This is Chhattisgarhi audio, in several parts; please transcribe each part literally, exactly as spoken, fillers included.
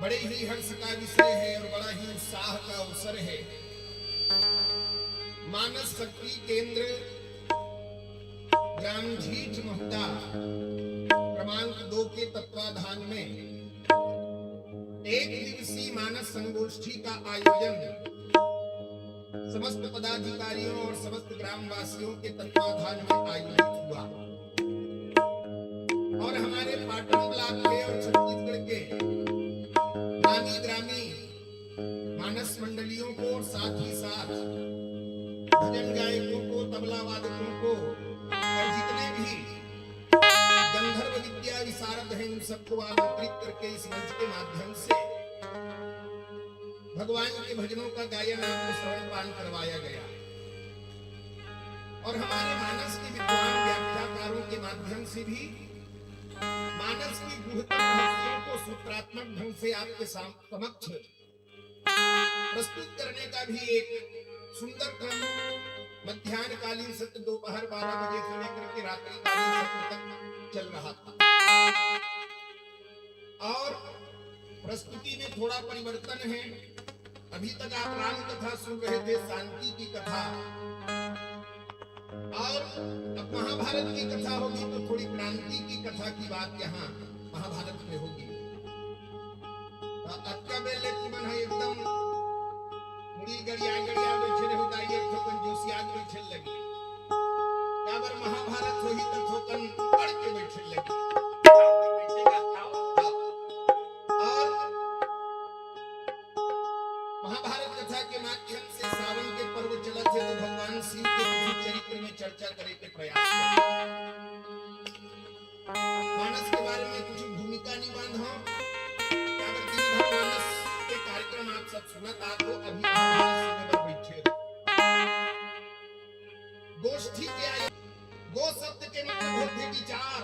बड़े ही हर्ष का विषय है और बड़ा ही उत्साह का अवसर है। मानस शक्ति केंद्र ग्राम झीठ महता क्रमांक दो के तत्वाधान में एक दिवसीय मानस संगोष्ठी का आयोजन समस्त पदाधिकारियों और समस्त ग्रामवासियों के तत्वाधान में आयोजित हुआ और हमारे पाटन ब्लॉक के और छत्तीसगढ़ के नामी ग्रामी मानस मंडलियों को और साथ ही साथ भजन गायकों को, तबला वादकों को और जितने भी गंधर्व विद्या विशारद हैं, उन सबको आमंत्रित करके इस मंच के माध्यम से भगवान के भजनों का गायन आपको श्रवण पान करवाया गया और हमारे मानस के विद्वान व्याख्याकारों के माध्यम से भी मानस की गुहतम रहस्यों को सूत्रात्मक ढंग से आपके साम-, समक्ष प्रस्तुत करने का भी एक सुंदर क्रम मध्यान्हकालीन सत्र दोपहर बारह बजे से लेकर के रात्रिकालीन सत्र तक चल रहा था। और प्रस्तुति में थोड़ा परिवर्तन है। अभी तक आप राम कथा सुन रहे थे, शांति की कथा, और अब महाभारत की कथा होगी तो थोड़ी क्रांति की कथा की बात यहाँ महाभारत में होगी। तो अतका बेर ले तुमन ह एकदम मुड़ी गड़िया गड़िया बैठे रहो, दाई एक ठोकन जोशियात बैठे लगी। काबर महाभारत होही तो ठोकन अड़ के बैठे लगी। और महाभारत कथा के माध्यम से सावन के पर्व चलत हे तो भगवान शिव के कुछ चरित्र में चर्चा करे के प्रयास करें। मानस के बारे में कुछ भूमिका नहीं बांधो। अगर दिन भर मानस के कार्यक्रम आप सब सुनत आ तो अभी महाभारत सुने बर बैठे हो। गोष्ठी के आयो-, गो शब्द के मतलब होथे विचार,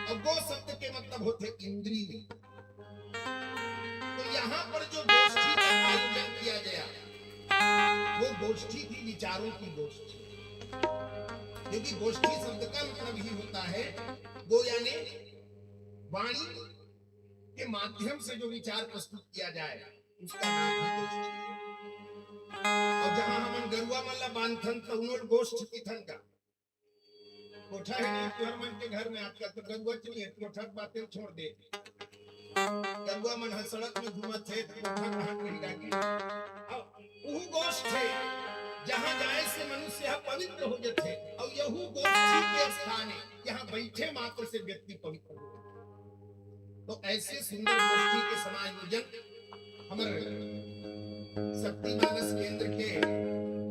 और गो शब्द के मतलब होथे इंद्रिय। तो यहाँ पर जो गोष्ठी का आयोजन किया गया, वो गोष्ठी थी विचारों की गोष्ठी, क्योंकि गोष्ठी शब्द का मतलब ही होता है गो यानी वाणी के माध्यम से जो विचार प्रस्तुत किया जाए, उसका नाम ही गोष्ठी। और जहाँ हमन गरुआ मन ला बांधथन, तो उन्होंने गोष्ठ किथन का कोठा है नहीं, तुहर मन के घर में आजकल तो गरुआ चलिए, कोठा के बातें छोड़ दे। गरुआ मन ह सड़क में घूमत हे, तो कोठा कहाँ कहीं लागी? अब उहू गोष्ठ है, जहाँ जाए से मनुष्य ह पवित्र हो जाथे, और यहू गोष्ठी के स्थान है, यहाँ बैठे मात्र से व्यक्ति पवित्र हो जाथे। तो ऐसे सुंदर गोष्ठी के समायोजन हमर शक्ति मानस केंद्र के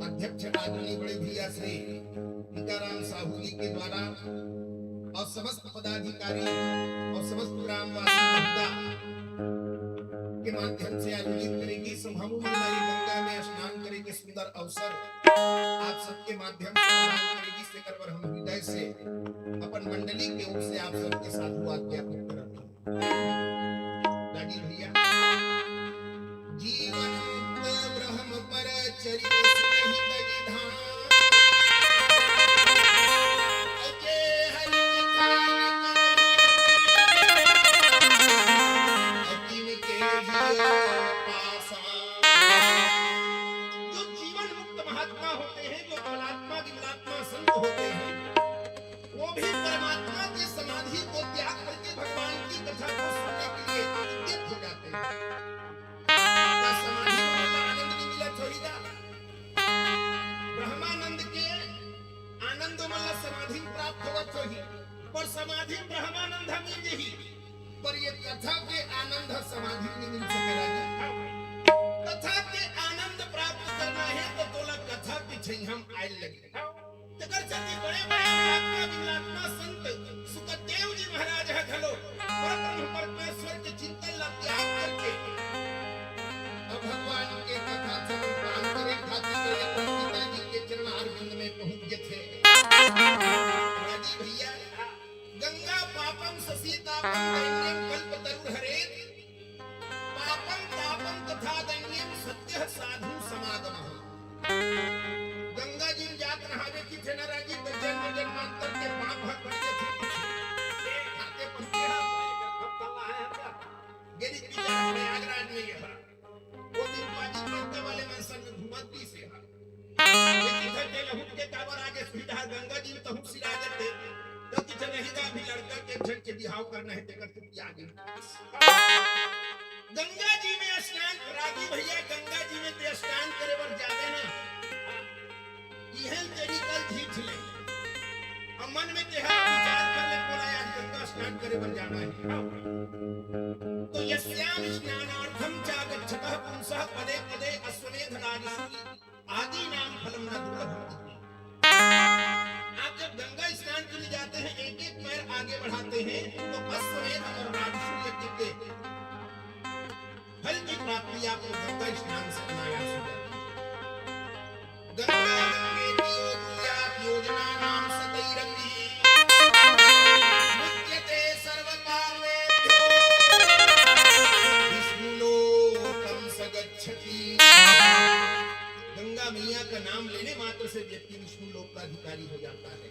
अध्यक्ष आदरणीय बड़े भैया श्री टीकाराम साहू जी के द्वारा और समस्त पदाधिकारी और समस्त ग्रामवासी महिला के माध्यम से आयोजित करेगी। संभवू में हमारी गंगा में स्नान करेगी, सुंदर अवसर आप सबके माध्यम से प्रदान करेगी। सेकर बर हम हृदय से अपन मंडली के ओर से आप सबके साधुवाद ज्ञापित करत हन। राजीव भैया, जीवन मुक्त ब्रह्म पर चरित सुनहि बलिधान। अके हरि कथा न कही, अकिन के जियो पासान। जो जीवन मुक्त महात्मा होते हैं, जो कमलात्मा विमलात्मा संत होते हैं, वो भी परमात्मा के समाधि को त्याग करके भगवान की कथा को सुनने के लिए उद्यत हो जाते हैं। का समाधि में आनंद नहीं मिला थोड़ी ना। ब्रह्मानंद के आनंद मन ला समाधि में प्राप्त होवत होही, पर समाधि में ब्रह्मानंद मिल जही, पर ये कथा के आनंद समाधि में मिल सके राजा। कथा के आनंद प्राप्त करना है तो तोला कथा के छैया में आए लगे। तेकर सेती बड़े-बड़े महात्मा विमलात्मा संत सुखदेव जी महाराज ह घलो परब्रह्म परमेश्वर के चिंतन ला त्याग करके अब भगवान के कथा श्रवण पान करे खातिर पहले अपन पिताजी के चरणार बिंद में पहुंच जथे। राजी भैया, गंगा पापम शशितापम दैन्यम कल्पतरुर्हरेत। पापम तापम तथा दैन्यम सद्यः साधु समागमः। गंगा जी में जात नहावे की थे ना राजी, तो जन्म जन्मांतर के पाप भाग बढ़ के थे। खाते पत्ते हम। ये रीति झन के बिहाव करना हे, तेकर से त्यागे। गंगा जी में स्नान, रागी भैया, गंगा जी में ते स्नान करे बर जाबे ना, इहन तेरी कल झीठ ले। अब मन में तेहा विचार कर ले, बोला, "आज गंगा स्नान करे बर जाना हे।" तो यस्याम स्नानार्थम चागच्छतः पुंसः पदे पदे अश्वमेध राजसूय आदीनाम फलम न दुर्लभम। आप जब गंगा स्नान के लिए जाते हैं, एक एक पैर आगे बढ़ाते हैं, तो अश्वमेध और राजसूय यज्ञ के फल की प्राप्ति आपको गंगा स्नान से अनायास हो जाती है। गंगा गंगेति यो कुर्यात् योजनानां शतैरपि। मुच्यते सर्वपापेभ्यो विष्णुलोकं स गच्छति। गंगा मैया का नाम लेने मात्र से व्यक्ति विष्णु लोक का अधिकारी हो जाता है।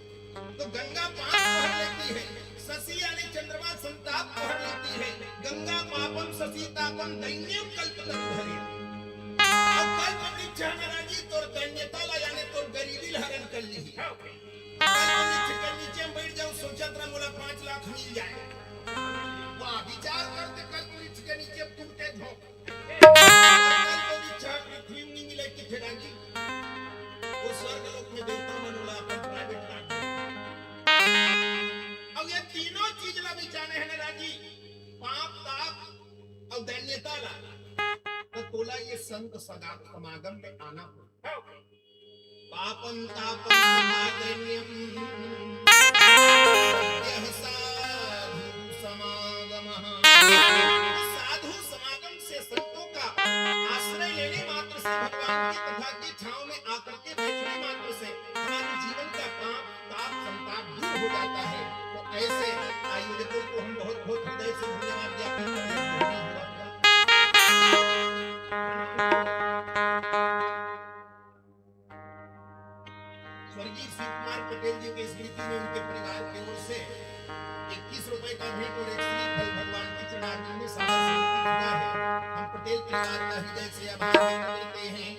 तो गंगा पाप को हर लेती है, शशि यानी चंद्रमा संताप को हर लेती है। गंगा पापम शशि तापम दैन्यम कल्पतरुधरे। अब कल्प वृक्ष है महाराज जी, तोर दैन्यता ला यानी तोर गरीबी ला हरण कर ली। कल्प वृक्ष के नीचे में बैठ जाऊं, सोचत रहा मोला पाँच लाख मिल जाए। वाह, विचार करते कल्प वृक्ष के नीचे टूटे धोप। कल्प वृक्ष पृथ्वी में नहीं मिले कि थे राजी। वो स्वर्ग लोक में देवता मन वाला अपन प्राइवेट प्लाट में। अब ये तीनों चीज ला भी जाने हैं ना राजी, पाप, ताप और दैन्यता ला, तो तोला ये संत सगा समागम में आना हो। पापम तापम तथा दैन्यम यः साधु समागमः। साधु समागम से संतों का आश्रय लेने मात्र से, भगवान की कथा की छांव में आकर के बैठने मात्र से हमारे जीवन का पाप, ताप, संताप दूर हो जाता है। तो ऐसे आयोजकों को हम बहुत बहुत हृदय से धन्यवाद ज्ञापन करते हैं। स्वर्गीय शिव कुमार पटेल जी के स्मृति में उनके परिवार की ओर से इक्कीस रुपए का भेंट और एक श्रीफल भगवान की चरणारविंद में सादर समर्पित हुआ है। हम पटेल परिवार का हृदय से आभार व्यक्त करते हैं।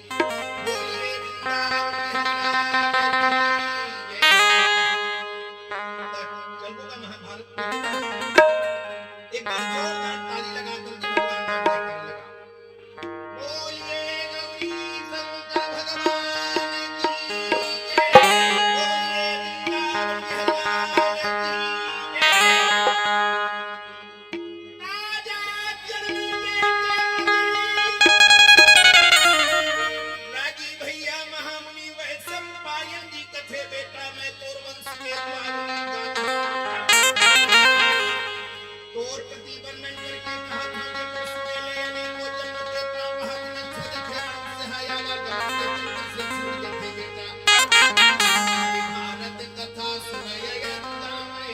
बोलिए वृंदावन बिहारी की जय। चल बोला महाभारत में। एक बार जोरदार ताली लगा करके भगवान का जयकारा लगा। बोलिए गौरी शंकर भगवान की जय। बोलिए वृंदावन बिहारी की जय। राजा जनमेजय जी। रागी भैया महामुनि वैशंपायन जी कथे, बेटा मैं तोर वंश के द्वार नहीं जाता। तोर प्रति वर्णन करके कहा था कि तोर सुने ले अनेकों जन्म के पाप हर दिन अच्छे देखे मनुष्य है, आवागमन के चक्कर से छूट जाते बेटा। हमारी भारत कथा सुनय गावे।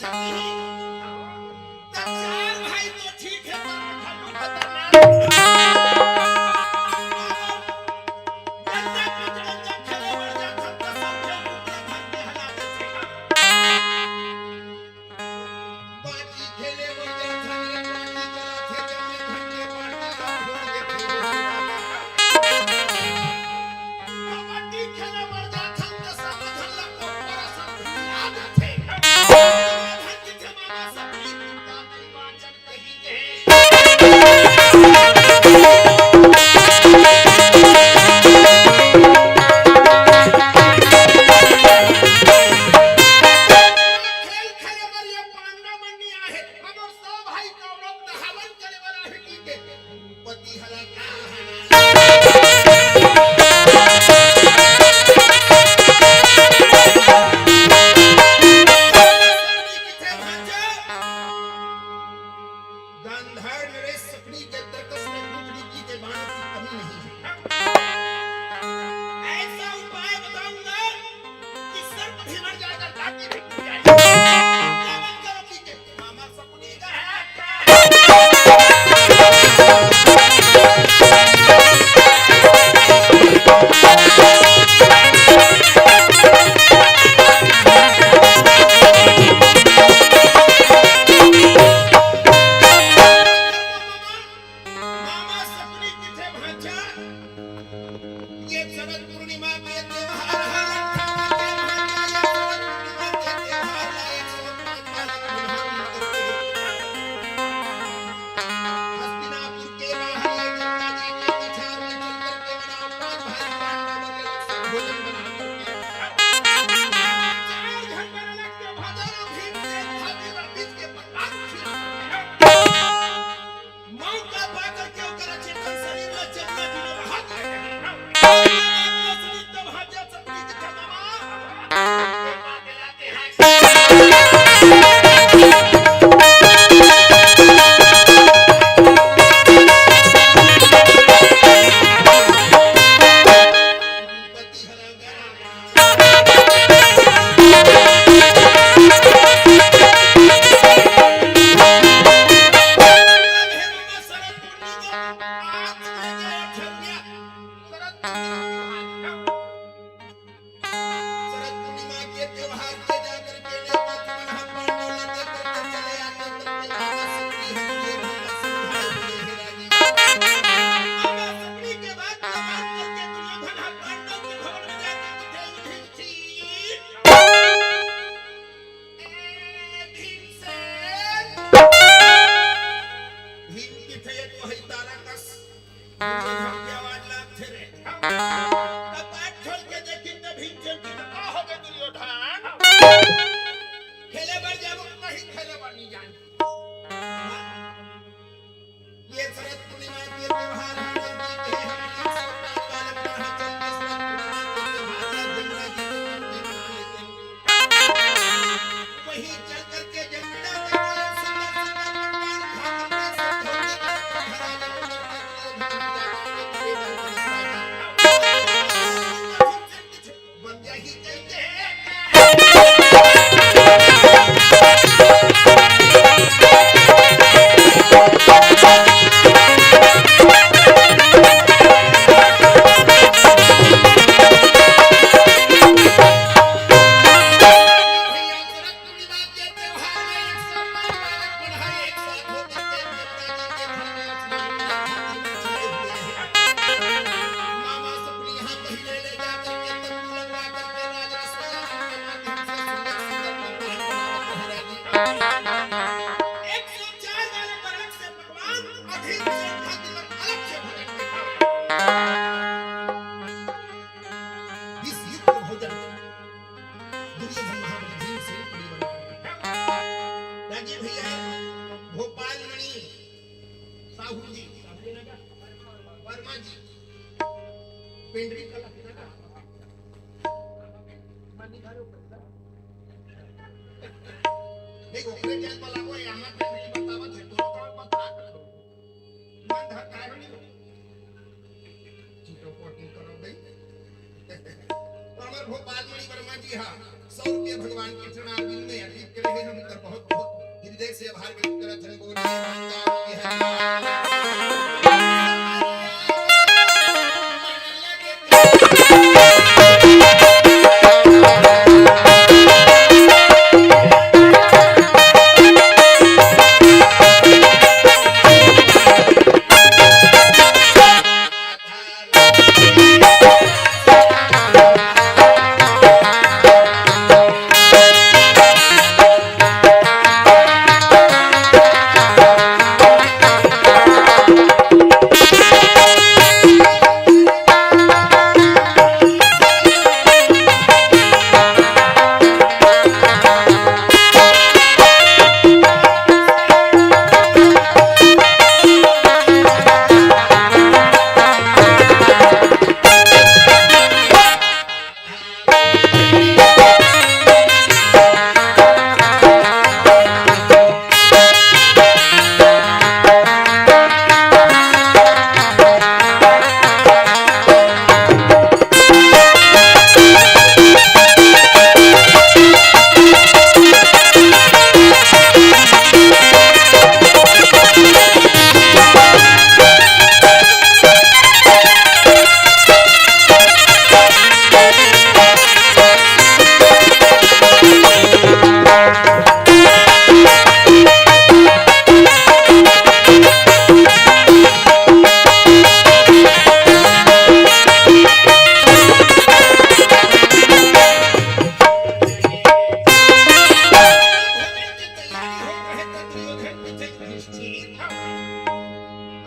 तो चार भाई तो ठीक है, पर घलो खतरनाक है। गांधार नरेश सकनी के तरकस में बुद्धि की के बाणों की कमी नहीं है। ऐसा उपाय बताऊंगा कि सर्प भी मर जाएगा, जाति भी टूट जाएगी। क्या बात करो पी के? मामा सकनी का है। मामा सपनी किथे भांचा? ये शरद पूर्णिमा के त्योहार है, ये शरद पूर्णिमा के त्योहार है, एक सौ पाँच बालक ब्रह्मा करके हस्तिनापुर के बाहर गंगा जी के कछार में चल करके मनाओ, पांच भाई पांडव अलग से भोजन बना करके चार घंटा अलग के भजन और भीम से खातिर बीच के प्रसाद खिला। मौका पाकर के ओकर चेतन शरीर ला चेतना दिलो, हाथ लगे। तब हाथ जा सकती के जमावा। शरद पूर्णिमा के त्योहार के जाकर के अनेक तत्व मन हम पांडव ला देख करके चले आते करके बाबा से प्रिय है, प्रिय भगवान समझाए हुए हैं रानी। बाबा सपनी के बात को मान करके दुर्योधन हम पांडव के भवन में जाकर के युधिष्ठिर, ए भीमसेन, भीम की थे तो है तारा कस। दुर्योधन के आवाज लागथे रे। तब बात खोल के देखी त भीमसेन जी का हो गए दुर्योधन। खेले बर जाबो नहीं, खेले बर नहीं जान। ये शरद पूर्णिमा के त्योहार है, नजदीक है, हम एक सौ पाँच बालक यहाँ चल के शरद पूर्णिमा के त्योहार है, जमुना जी को कंठी बना लेते हैं। वहीं चल करके जमुना के कोई सुंदर सुंदर पकवान खा करके सब धोती करके घर आ जाओ, करके दुर्योधन जाकर के दुर्योधन को दिखाएगा। बन जाही कह के। भैया, शरद पूर्णिमा के त्योहार में एक सौ पाँच बालक पढ़ाई एक साथ होकर के जमुना जी के घर में स्नान करने के लिए हुए हैं। मामा सपनी यहाँ पहले ले जा करके तंबू लगवा करके राज रसोईया के माध्यम से सुंदर सुंदर पकवान बनावत रहे राजी। एक सौ चार बालक अलग से पकवान अभी श्रद्धा दिवस अलग से भोजन में खाओ। विष युक्त भोजन दुर्योधन महाबली भीमसेन परिवार। राजीव भैया, भोपाल मणि साहू जी, वर्मा जी, पेंड्री कला, नहीं, ओकरे जल वाला को यहाँ पेंड्री बतावत है, तो बता। मन धरता है, नहीं? झूठो कोटिंग करो भाई। तो हमर भोपाल मणि वर्मा जी हा सौ रुपया भगवान के चरणारविंद में अर्पित करे। हम तो बहुत, बहुत हृदय से आभार व्यक्त करत हन। बोलिए वृंदावन बिहारी।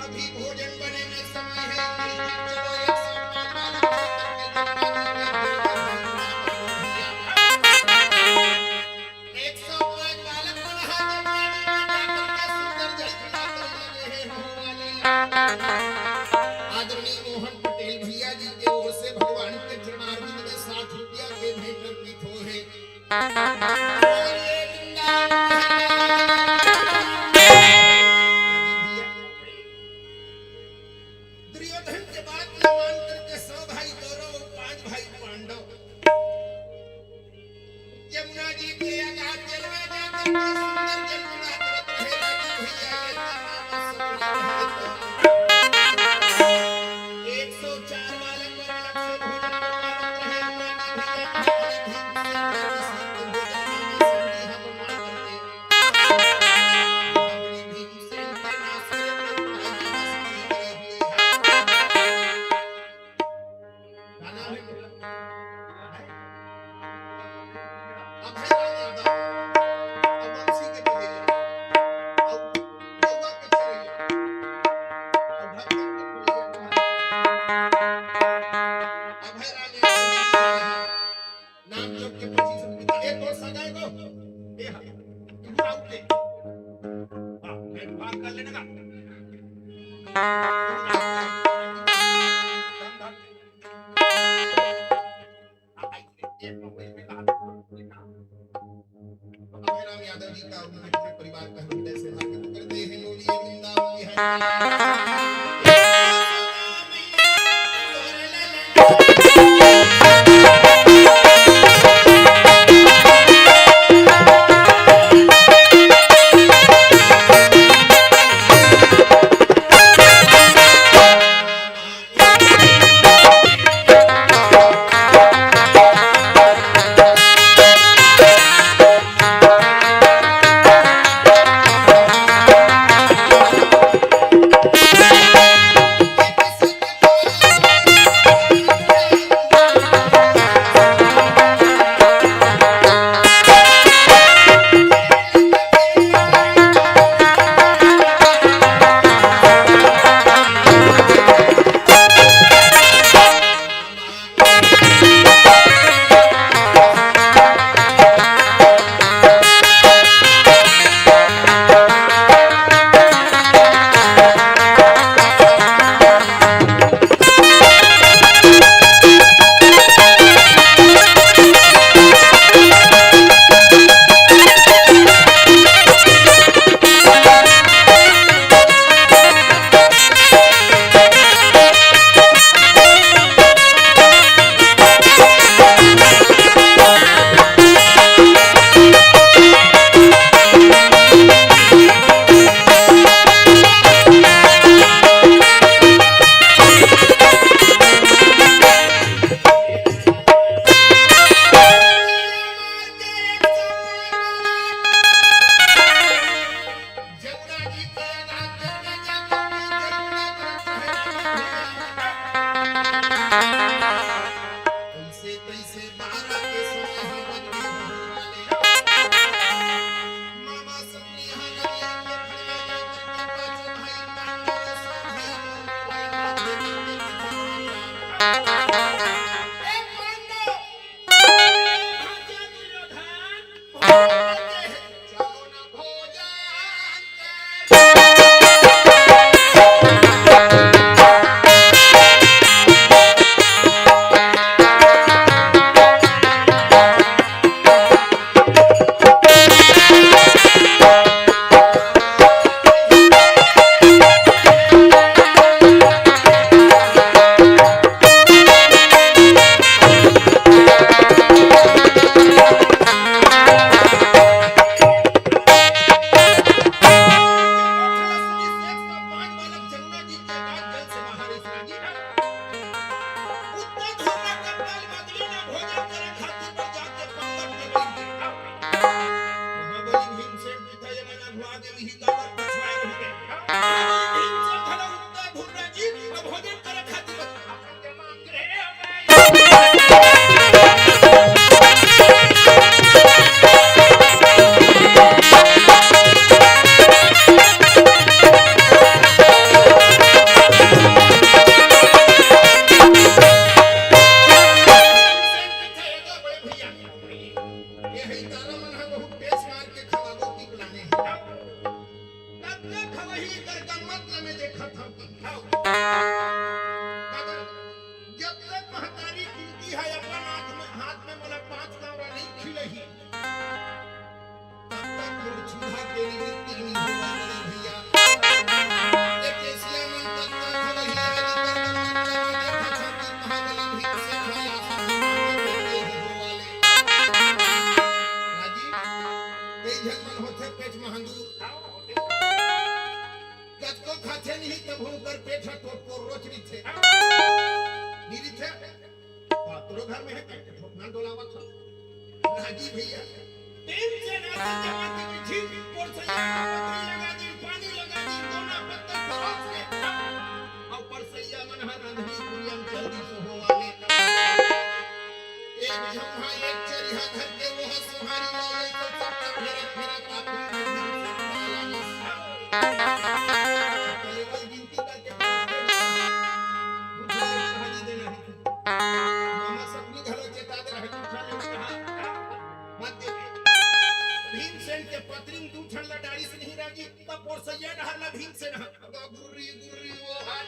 अभी भोजन बने में समय है। चलो, एक सौ पाँच बालक लेकर के जमुना जी के तीर पर भोजन बना भैया। एक सौ पाँच बालक मन हा जमुना जी में जाकर के सुंदर जल क्रीड़ा करे लगे हैं। हो वाली आदरणीय मोहन पटेल भैया जी के ओर से भगवान के चरणारविंद में साठ रुपया के भेंट अर्पित हो है। दुर्योधन के बात न मान करके सौ भाई कौरव और पांच भाई पांडव जमुना जी के अगाध जल में जाकर के सुंदर जल क्रीड़ा करत रहे। राजू भैया, ये तो नाम सुन रहे तो एक सौ चार बालक और अलग से भोजन करवावत रहे। राजू भैया, भीमसेन के भोजन में से हम यहाँ बनवा करके नाम जोड़ के पच्चीस रुपये का एक और सगाई को। ए हाँ, तू आउट दे। हाँ, मैं बात कर लेने का। अभय राम यादव जी का उनके पूरे परिवार का हृदय से स्वागत करते हैं। बोलिए वृंदावन बिहारी। क्षुधा के निमित्त अग्नि होवै बड़े भैया। एक एशिया मन तक तक हवही आदि कर कर मथुरा में देखा छाती महाबली भीमसेन है आसन में बैठे ही हो वाले। राजी, कई झन मन होथे पेट महांदूर। कतको खाथे नहीं तब ओकर पेट ह टोट पोर रोच रिथे। नहीं रिथे? पात्रो घर में है, करके ठोकना डोलावत हो। राजी भैया, प्रेम से नाचे जवान के पीछे, पोरसैया में पतरी लगा दी, पानी लगा दी, दोना पत्थर परोस के, और परसैया मन हर रंधनी कुरियम जल्दी से हो वाले। एक जम्हा एक चरिहा धर के वो सोहारी लाल तो सबका घेरा घेरा काबू में भी पाला नहीं। पहले वो गिनती करके परोस के, दूसरा एक कहानी देना है। मामा सपनी घलो चेता दे रहे, दूसरा ने कहा, मत दे। भीमसेन के पतरी में दू ठन ला डारिस नहीं राजी, तब पोरसैया डहर ला भीमसेन ह। गुर्री, गुर्री, वो हाथ।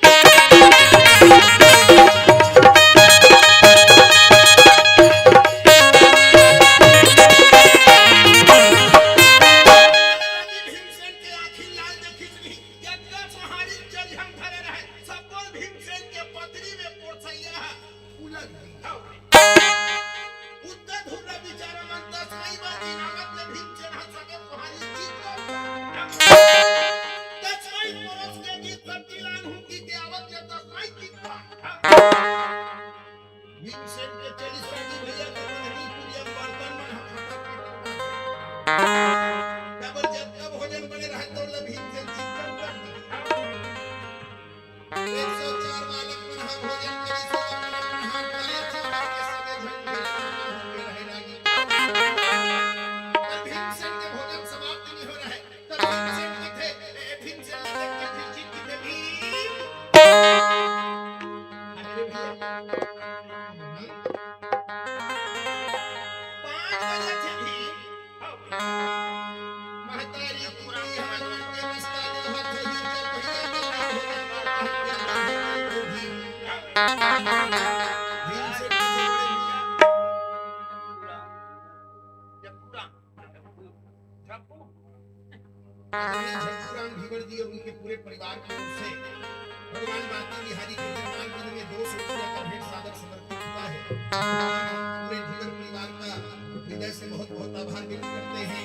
भीमसेन के आँखी लाल देखिस नहीं, जब दस महारी चरिहा म धरे रहे, सब बोल भीमसेन के पतरी में पोरसैया ह। उलट दी। उत्तर धुर्रा बिचारा मन तस्मै बाजी नामत ले भीमसेन ह सके पहाड़ी जीत लो। तस्मै परोस के जीत कर तिलान हुकी के आवत ले तस्मै जीत पा। भीमसेन के चलिस राजी भैया के पहाड़ी कुरिया बर्तन मन ह फटाफट। डबल जब तब भोजन बने रहे तो ले भीमसेन जीत कर एक सौ चार बालक मन ह भोजन करिस, ओमन अपन हाथ पाए चौहान के सबे झन घेरा में होके रहे लागिन। पर भीमसेन के भोजन समाप्त नहीं हो रहे, तब भीमसेन कथे, ए, भीमसेन ला देख के फिर जीत के भीम। अरे भैया, हम्म? पाँच बजे थे भीम, आदरणीय झंटूराम धीवर जी और उनके पूरे परिवार की ओर से भगवान बांके बिहारी के निर्माण दिन में दो सौ रुपया का भेंट सादर समर्पित हुआ है। पूरे धीवर परिवार का हृदय से बहुत बहुत आभार व्यक्त करते हैं।